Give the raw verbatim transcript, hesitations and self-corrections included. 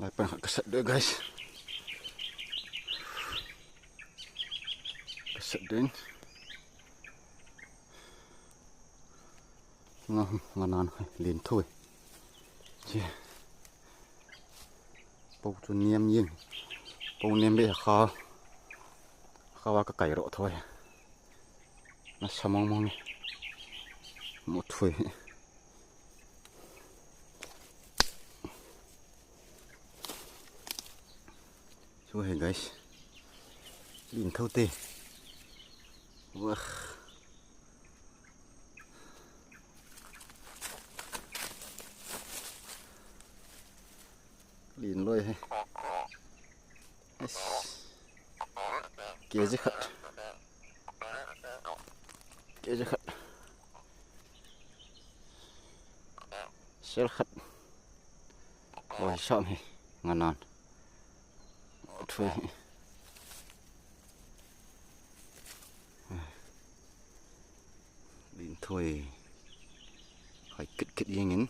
Lai pan khat kasat de, guys. Kasat din. Nga, nga nan khai lin thui. Chi. Pou chu niam yin. Pou niam be kha. Kha wa ka kai ro thoi. Na sa mong mong ni. Mo thui. Chu he, guys. Lin thou te. Wah. Lin loi he. Yes. K G khat. K G khat. Sel khat. Oi, sam hi. Nga nan. Thui. Lin thui. Khai kit kit jingin.